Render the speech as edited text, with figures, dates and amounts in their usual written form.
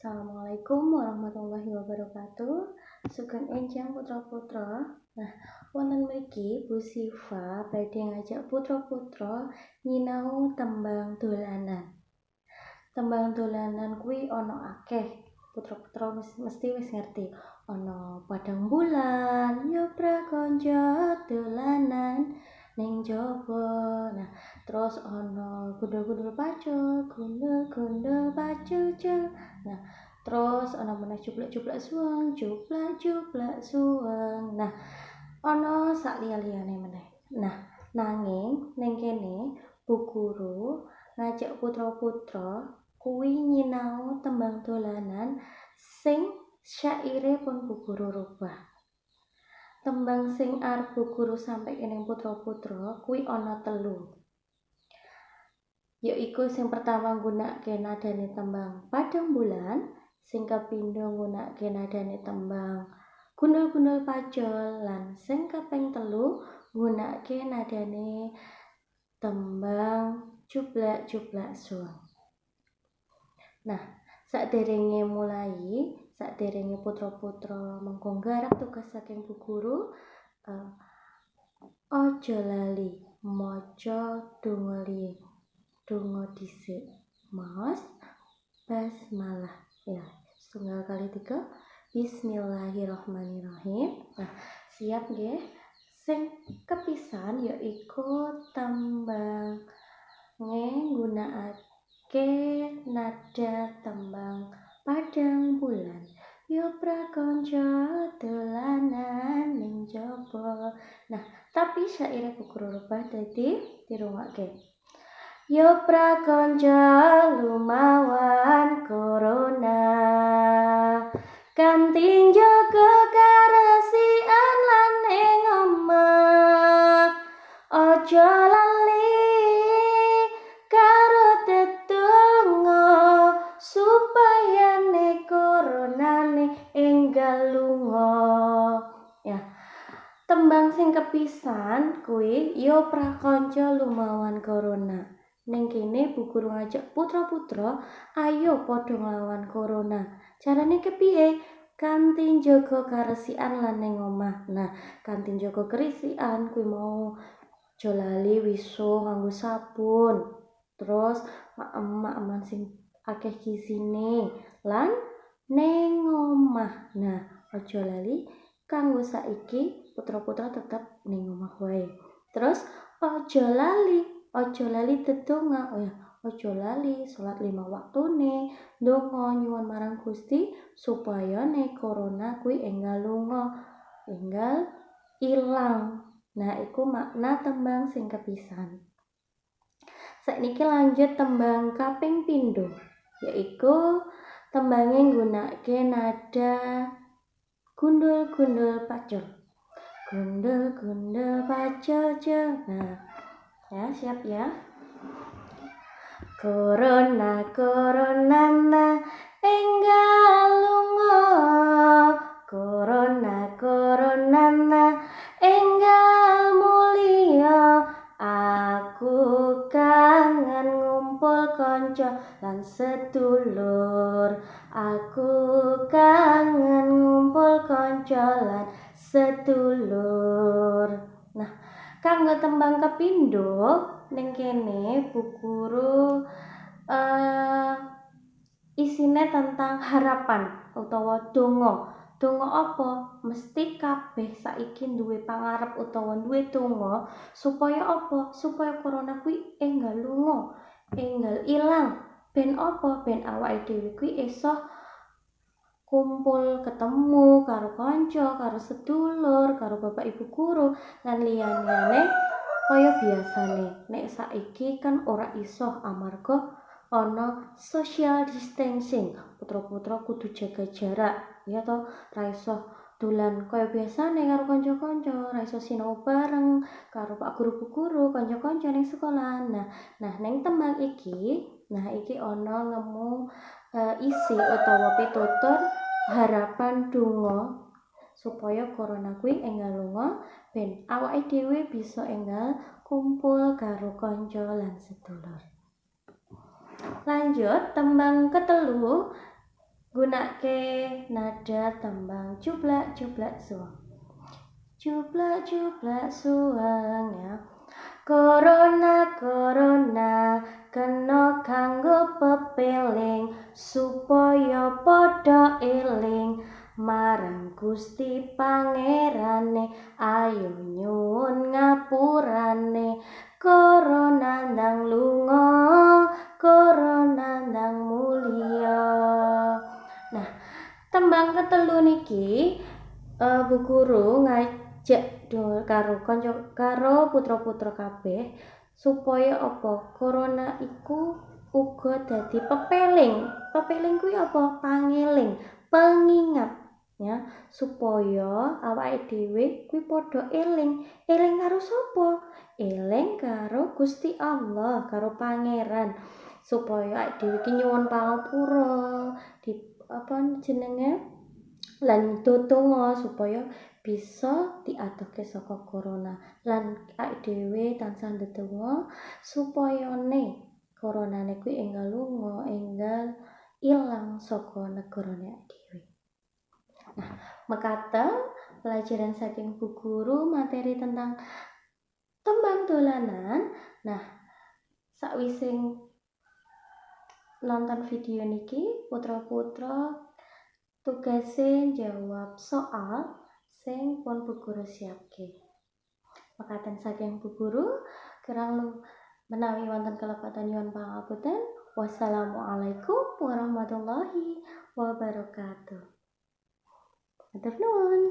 Assalamualaikum warahmatullahi wabarakatuh. Sugeng enjang putra-putra. Nah, wonten mriki Bu Siva badhe ngajak putra-putra nyinau tembang dolanan. Tembang dolanan kuwi ana akeh. Putra-putra mesti wis ngerti. Ana padang bulan, yo prakanca dolanan ning jaba. Nah, terus ana gundul-gundul pacul, gundul-gundul pacul. Nah, terus ana meneh cuplak-cuplak suweng, cuplak-cuplak suweng. Nah, ana sak liya-liyane meneh. Nah, nanging ning kene Bu Guru ngajak putra-putra kuwi nyinau tembang dolanan sing syaire pun Bu Guru rubah. Tembang sing arep Bu Guru sampaikan ning putra-putra kuwi ana telu. Yaiku sing pertama nggunakake nadane tembang Padang Bulan, sing kapindho nggunakake nadane tembang Gundul-gundul Pacul, lan sing kaping telu nggunakake nadane tembang Cublak-cublak Suweng. Nah, saderenge mulai, saderenge putra-putra mengko nggarap tugas saking Bu Guru, aja lali maca donga liye. Donga dhisik. Maos basmalah. Ya, setunggal kali tiga. Bismillahirrahmanirrahim. Nah, siap nggih? Sing kepisan yaiku tembang nggunakake nada tembang Padang Bulan. Yo prakanca dolanan ning jaba. Nah, tapi syaire Bu Guru rubah dadi dirungokke. Yo prakanca lumawan corona, kanthi njaga karesikan lan ning omah. Aja lali karo tetungga supaya ne coronane enggal lunga. Ya, tembang sing kepisan kuwi yo prakanca lumawan corona. Ning kene Bu Guru ngajak putra-putra ayo padha nglawan corona. Carane kepiye? Kanthi njaga karesikan lan ning omah. Nah, kanthi njaga karesikan kuwi mau aja lali wisuh nganggo sabun. Terus maem-maeman sing akeh gizine lan ning omah. Nah, aja lali kanggo saiki putra-putra tetep ning omah wae. Terus aja lali dedonga. Oh ya, aja lali salat 5 waktune, ndonga nyuwun marang Gusti supaya ne corona kuwi enggal lunga, enggal ilang. Nah, iku makna tembang sing kepisan. Saiki lanjut tembang kaping pindho, yaiku tembange nggunakake nada gundul-gundul pacul. Gundul-gundul pacul. Nah, ya, siap ya. Corona corona na enggal lunga. Corona corona na enggal mulya. Aku kangen ngumpul kanca lan sedulur. Aku kangen ngumpul kanca lan sedulur. Nah, kanggo tembang kapindho ning kene Bu Guru isine tentang harapan utawa donga. Donga apa? Mesti kabeh saiki duwe pangarep utawa duwe donga supaya apa? Supaya corona kuwi enggal lunga, enggal ilang. Ben apa? Ben awake dhewe kuwi iso kumpul ketemu karo kanca, karo sedulur, karo bapak ibu guru lan liyan-liyane kaya biasane. Nek saiki kan ora iso amarga ana social distancing. Putra-putra kudu jaga jarak, ya toh, ra iso dolan kaya biasane karo kanca-kanca, ra iso sinau bareng karo pak guru bu guru, kanca-kanca ning sekolah. Nah, ning tembang iki, nah iki ana ngemu isi utawa pitutur harapan donga supaya corona kuwi enggal lunga ben awake dhewe bisa enggal kumpul karo kanca lan sedulur. Lanjut tembang ketelu Gunake nada tembang cublak cublak suweng. Cublak cublak suweng ya. Corona corona kena kanggo pepeling supaya padha eling marang Gusti Pangerane, ayo nyuwun ngapurane. Corona ndang lunga, corona ndang mulya. Nah, tembang ketelu niki Bu Guru ngajak karo kanca karo putra-putra kabeh supaya apa? Corona iku uga dadi pepeling. Pepeling kuwi apa? Pangeling, pengingat ya, supaya awake dhewe kuwi padha eling. Eling karo sapa? Eling karo Gusti Allah, karo Pangeran. Supaya awake dhewe iki nyuwun pangapura di apa jenenge lan ndonga supaya bisa diadohke saka corona, lan awake dhewe tansah ndedonga supayane coronane kuwi enggal lunga, enggal ilang saka negarane awake dhewe. Nah, mekaten pelajaran saking Bu Guru materi tentang tembang dolanan. Nah, sakwise nonton video niki, putra-putra tugase jawab soal sing pun Bu Guru siapke. Mekaten saking Bu Guru, kirang menawi wonten kelepatan nyuwun pangapunten. Wassalamualaikum warahmatullahi wabarakatuh. Matur nuwun.